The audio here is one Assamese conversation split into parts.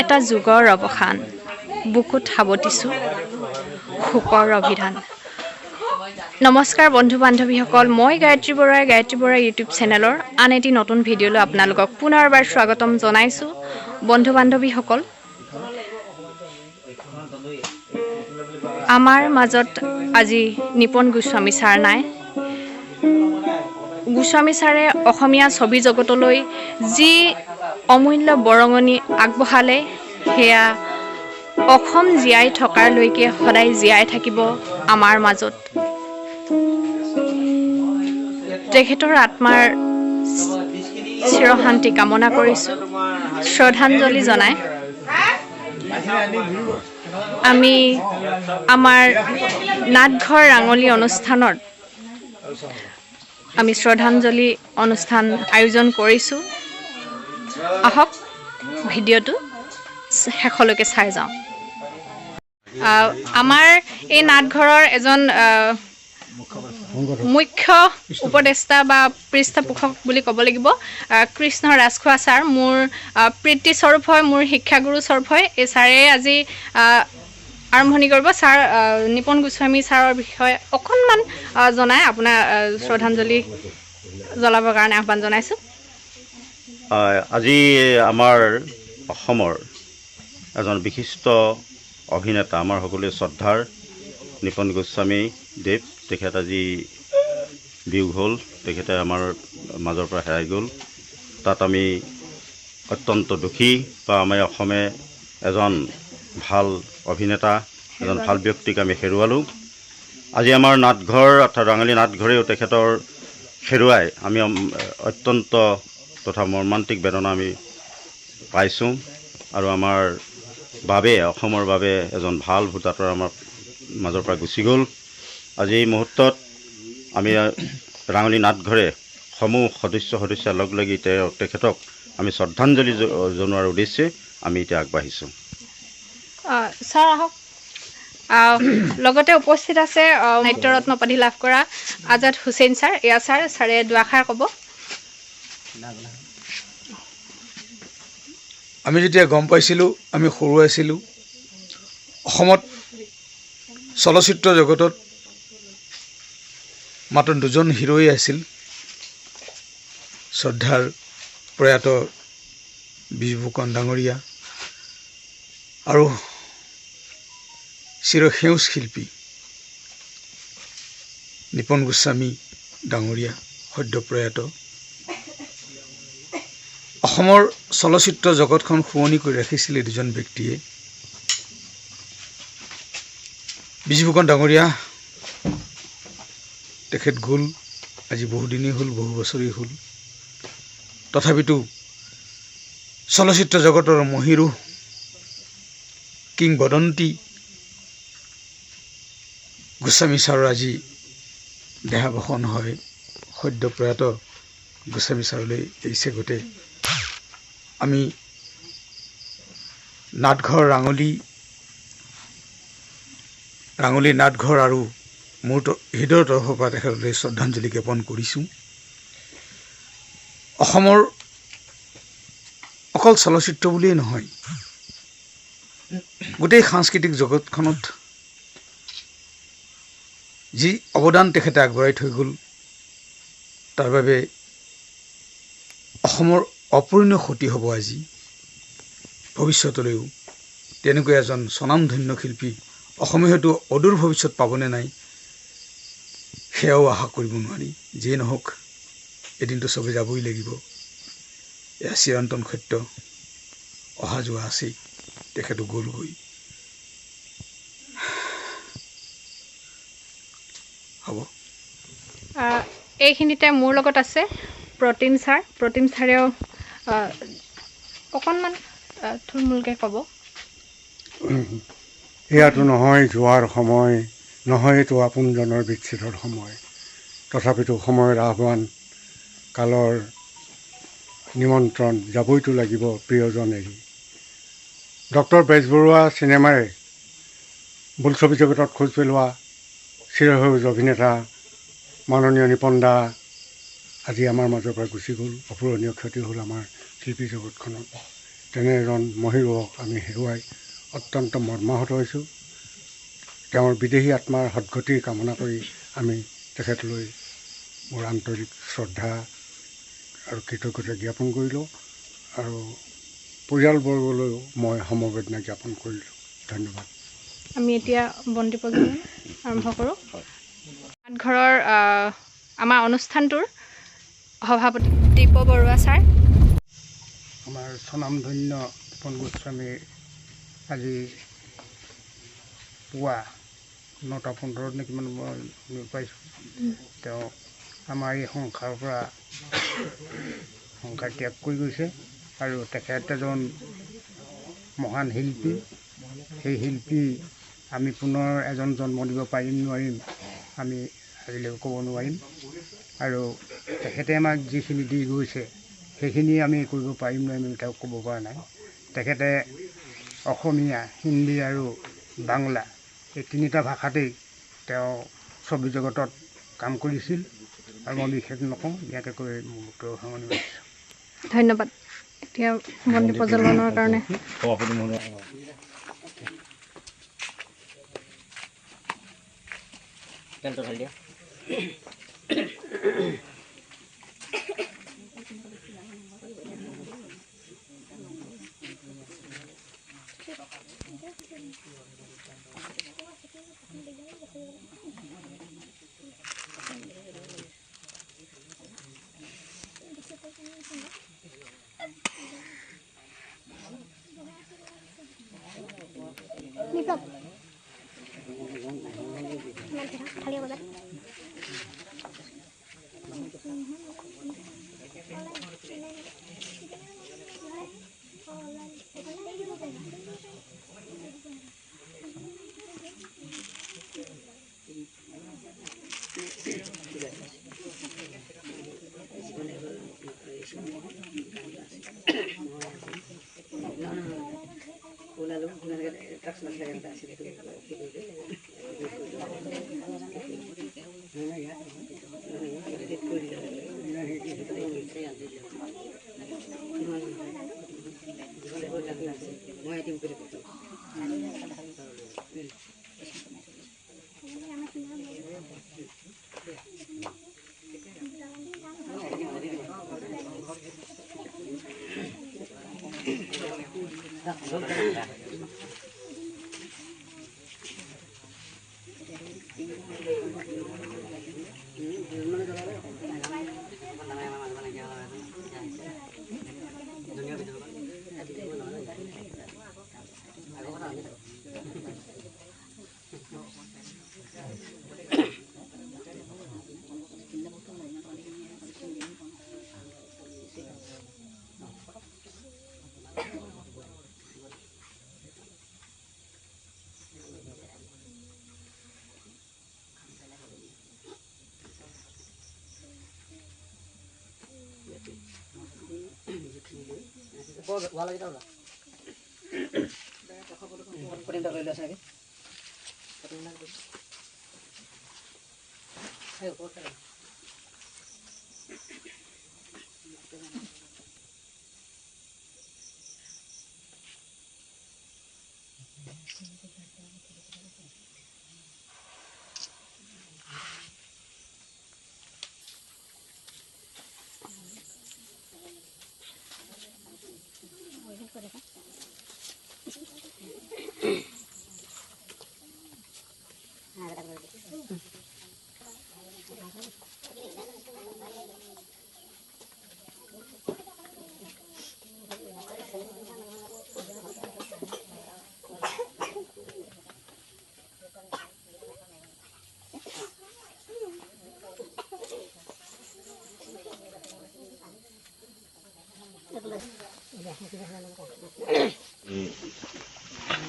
এটা যুগৰ অৱসান, বুকুত সাৱটিছোঁ শোকৰ অভিধান। নমস্কাৰ বন্ধু বান্ধৱীসকল, মই গায়ত্ৰী বৰাই গায়ত্ৰী বৰা ইউটিউব চেনেলৰ আন এটি নতুন ভিডিঅ'লৈ আপোনালোকক পুনৰবাৰ স্বাগতম জনাইছোঁ। বন্ধু বান্ধৱীসকল, আমাৰ মাজত আজি নিপন গোস্বামী ছাৰ নাই। গোস্বামী ছাৰে অসমীয়া ছবি জগতলৈ যি অমূল্য বৰঙণি আগবঢ়ালে, সেয়া অসম জীয়াই থকাৰলৈকে সদায় জীয়াই থাকিব আমাৰ মাজত। তেখেতৰ আত্মাৰ চিৰশান্তি কামনা কৰিছোঁ, শ্ৰদ্ধাঞ্জলি জনাই আমি আমাৰ নাটঘৰ ৰাঙলী অনুষ্ঠানত আমি শ্ৰদ্ধাঞ্জলি অনুষ্ঠান আয়োজন কৰিছোঁ। আহক ভিডিঅ'টো শেষলৈকে চাই যাওঁ। আমাৰ এই নাটঘৰৰ এজন মুখ্য উপদেষ্টা বা পৃষ্ঠপোষক বুলি ক'ব লাগিব, কৃষ্ণ ৰাজখোৱা ছাৰ, মোৰ পিতৃস্বৰূপ হয়, মোৰ শিক্ষাগুৰু স্বৰূপ হয়। এই ছাৰে আজি আৰম্ভণি কৰিব। ছাৰ, নিপন গোস্বামী ছাৰৰ বিষয়ে অকণমান জনাই আপোনাৰ শ্ৰদ্ধাঞ্জলি জ্বলাবৰ কাৰণে আহ্বান জনাইছোঁ। আজি আমাৰ অসমৰ এজন বিশিষ্ট অভিনেতা, আমাৰ সকলোৱে শ্ৰদ্ধাৰ নিপন গোস্বামী দেৱ, তেখেত আজি বিয়োগ হ'ল। তেখেতে আমাৰ মাজৰ পৰা হেৰাই গ'ল। তাত আমি অত্যন্ত দুখী বা আমাৰ অসমে এজন ভাল অভিনেতা, এজন ভাল ব্যক্তিক আমি হেৰুৱালোঁ। আজি আমাৰ নাটঘৰ অৰ্থাৎ ৰাঙলী নাটঘৰেও তেখেতৰ হেৰুৱাই আমি অত্যন্ত তথা মৰ্মান্তিক বেদনা আমি পাইছোঁ। আৰু আমাৰ বাবে, অসমৰ বাবে এজন ভাল ভোটাৰ আমাৰ মাজৰ পৰা গুচি গ'ল। আজি এই মুহূৰ্তত আমি ৰাঙলী নাটঘৰে সমূহ সদস্য সদস্য লগ লাগি তেখেতক আমি শ্ৰদ্ধাঞ্জলি জনোৱাৰ উদ্দেশ্যে আমি এতিয়া আগবাঢ়িছোঁ। ছাৰ আহক। লগতে উপস্থিত আছে নাট্যৰত্ন উপাধি লাভ কৰা আজাদ হুছেইন ছাৰ। এয়া ছাৰ, ছাৰে দুআষাৰ ক'ব। আমি যেতিয়া গম পাইছিলোঁ, আমি সৰু আছিলোঁ, অসমত চলচ্চিত্ৰ জগতত মাত্ৰ দুজন হিৰোই আছিল, শ্ৰদ্ধাৰ প্ৰয়াত বিজু ফুকন ডাঙৰীয়া আৰু চিৰসেউজ শিল্পী নিপন গোস্বামী ডাঙৰীয়া, সদ্য প্ৰয়াত। অসমৰ চলচ্চিত্ৰ জগতখন শুৱনি কৰি ৰাখিছিল এই দুজন ব্যক্তিয়ে। বিজু ফুকন ডাঙৰীয়া তেখেত গ'ল আজি বহুদিনেই হ'ল, বহু বছৰেই হ'ল, তথাপিতো চলচ্চিত্ৰ জগতৰ মহিৰূহ কিংবদন্তী গোস্বামী ছাৰৰ আজি দেহাৱসান হয়। সদ্য প্ৰয়াত গোস্বামী ছাৰলৈ এই চেগতে আমি নাটঘৰ ৰাঙলী, ৰাঙলী নাটঘৰ আৰু মোৰ হৃদয়ৰ তৰফৰ পৰা তেখেতলৈ শ্ৰদ্ধাঞ্জলি জ্ঞাপন কৰিছোঁ। অসমৰ অকল চলচ্চিত্ৰ বুলিয়েই নহয়, গোটেই সাংস্কৃতিক জগতখনত যি অৱদান তেখেতে আগবঢ়াই থৈ গ'ল, তাৰ বাবে অসমৰ অপূৰণীয় ক্ষতি হ'ব আজি ভৱিষ্যতলৈও। তেনেকৈ এজন স্বনামধন্য শিল্পী অসমে হয়তো অদূৰ ভৱিষ্যত পাবনে নাই সেয়াও আশা কৰিব নোৱাৰি। যিয়ে নহওক, এদিনতো চবে যাবই লাগিব, এয়া চিৰন্তন সত্য। অহা যোৱা আছেই, তেখেতো গ'লগৈ। হ'ব। এইখিনিতে মোৰ লগত আছে প্ৰতিম ছাৰ। প্ৰতিম ছাৰেও অকণমান থুলমূলকৈ ক'ব। এয়াতো নহয় যোৱাৰ সময়, নহয় এইটো আপোনজনৰ বিচ্ছেদৰ সময়। তথাপিতো সময়ৰ আহ্বান, কালৰ নিমন্ত্ৰণ, যাবইতো লাগিব প্ৰিয়জন এৰি। ডক্টৰ বেজবৰুৱা চিনেমাৰে বোলছবি জগতত খোজ পেলোৱা চিৰসেউজ অভিনেতা মাননীয় নিপন দা আজি আমাৰ মাজৰ পৰা গুচি গ'ল। অপূৰণীয় ক্ষতি হ'ল আমাৰ শিল্পী জগতখনত। তেনে এজন মহীৰূহক আমি হেৰুৱাই অত্যন্ত মৰ্মাহত হৈছোঁ। তেওঁৰ বিদেহী আত্মাৰ সদগতিৰ কামনা কৰি আমি তেখেতলৈ মোৰ আন্তৰিক শ্ৰদ্ধা আৰু কৃতজ্ঞতা জ্ঞাপন কৰিলোঁ আৰু পৰিয়ালবৰ্গলৈও মই সমবেদনা জ্ঞাপন কৰিলোঁ। ধন্যবাদ। আমি এতিয়া বন্তি প্ৰজ্বলন আৰম্ভ কৰোঁ। ঘৰৰ আমাৰ অনুষ্ঠানটোৰ সভাপতি দীপ বৰুৱা ছাৰ। আমাৰ স্বনামধন্য নিপন গোস্বামীৰ আজি পুৱা 9:15 নে কিমান মই পাইছোঁ। তেওঁ আমাৰ এই সংসাৰৰ পৰা সংসাৰ ত্যাগ কৰি গৈছে আৰু তেখেত এজন মহান শিল্পী। সেই শিল্পী আমি পুনৰ এজন জন্ম দিব পাৰিম নোৱাৰিম আমি আজিলৈকে ক'ব নোৱাৰিম। আৰু তেখেতে আমাক যিখিনি দি গৈছে সেইখিনি আমি কৰিব পাৰিম নোৱাৰিম আমি তেওঁক ক'ব পৰা নাই। তেখেতে অসমীয়া, হিন্দী আৰু বাংলা এই তিনিটা ভাষাতেই তেওঁ ছবি জগতত কাম কৰিছিল। আৰু মই বিশেষ নকওঁ, ইয়াকে কৈ মোৰ বক্তব্য সামৰণি মাৰিছোঁ। ধন্যবাদ। এতিয়া বন্তি প্ৰজ্বলনৰ কাৰণে সভাপতি মহোদয়।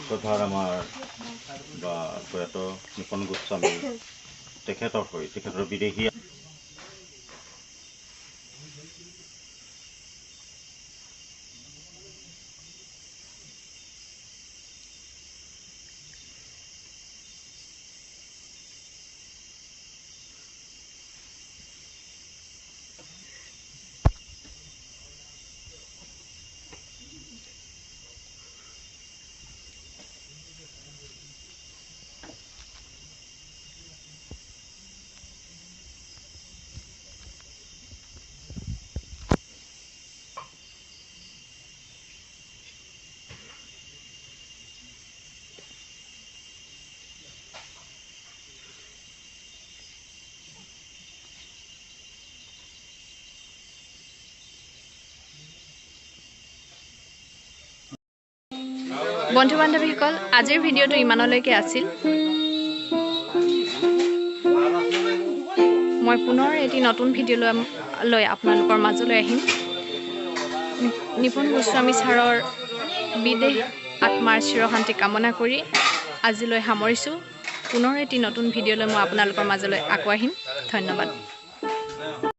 শ্ৰদ্ধাৰ আমাৰ বা প্ৰয়াত নিপন গোস্বামী তেখেতৰ হৈ তেখেতৰ বিদেশী বন্ধু বান্ধৱীসকল, আজিৰ ভিডিঅ'টো ইমানলৈকে আছিল। মই পুনৰ এটি নতুন ভিডিঅ' লৈ আপোনালোকৰ মাজলৈ আহিম। নিপুণ গোস্বামী ছাৰৰ বিদেহ আত্মাৰ চিৰশান্তি কামনা কৰি আজিলৈ সামৰিছোঁ। পুনৰ এটি নতুন ভিডিঅ' লৈ মই আপোনালোকৰ মাজলৈ আকৌ আহিম। ধন্যবাদ।